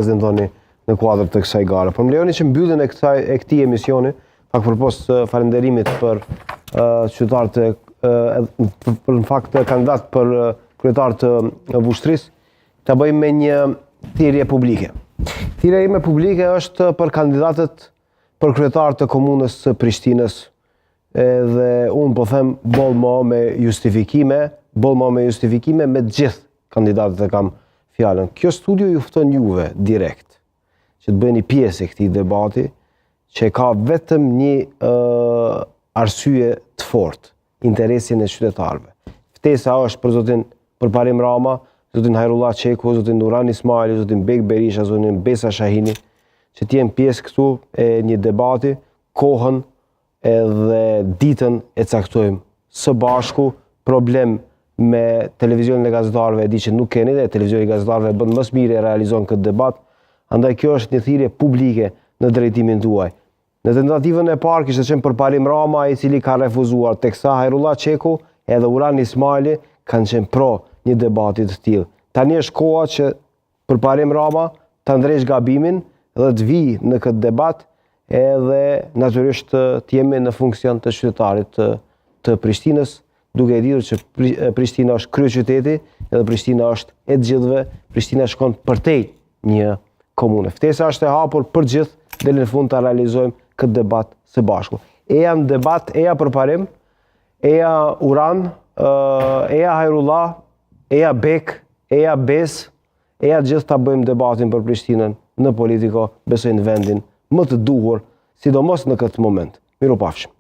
prezentoni në kuadër të kësaj gare. Por më lejoni që mbylljen e kësaj e këtij emisioni, pak përpos falënderimit për uh, qytetarët e uh, për, për në fakt kandidat për uh, kryetar të Vushtrrisë, ta bëjmë me një thirrje publike. Thirrja ime publike është për kandidatët për kryetar të komunës së Prishtinës, edhe unë po them boll mo me justifikime, boll mo me justifikime me të gjithë kandidatët e kam fjalën. Kjo studio ju fton juve direkt që të bëheni pjesë e këtij debati që ka vetëm një uh, arsye të fortë, interesin e qytetarëve. Ftesa është për zotin Përparim Rama, zotin Hajrullah Çeku, zotin Uran Ismaili, zotin Bekë Berisha, zotin Besa Shahini, që të jenë pjesë këtu e një debati, kohën edhe ditën e caktojmë së bashku, problem me televizionin e gazetarëve e di që nuk keni dhe televizioni i gazetarëve bën më së miri e realizon këtë debat, andaj kjo është një thirrje publike në drejtimin tuaj. Në tentativën e parë kishte qenë Përparim Rama i cili ka refuzuar, teksa Hajrullah Çeku edhe Uran Ismaili kanë qenë pro një debati të tillë. Tani është koha që Përparim Rama ta ndreq gabimin dhe të vijë në këtë debat edhe natyrisht të jemi në funksion të qytetarit të, të Prishtinës, duke e ditur që Prishtina është kryeqyteti edhe Prishtina është e të gjithëve, Prishtina shkon përtej një komune. Ftesa është e hapur për gjithë deri në fund ta realizojmë këtë debat së bashku. Eja në debat, eja Përparim, eja Uran, eja Hajrullah, eja Bek, eja Bes, eja gjithë ta bëjmë debatin për Prishtinën në Politiko, besoj në vendin më të duhur, sidomos në këtë moment. Mirupafshim.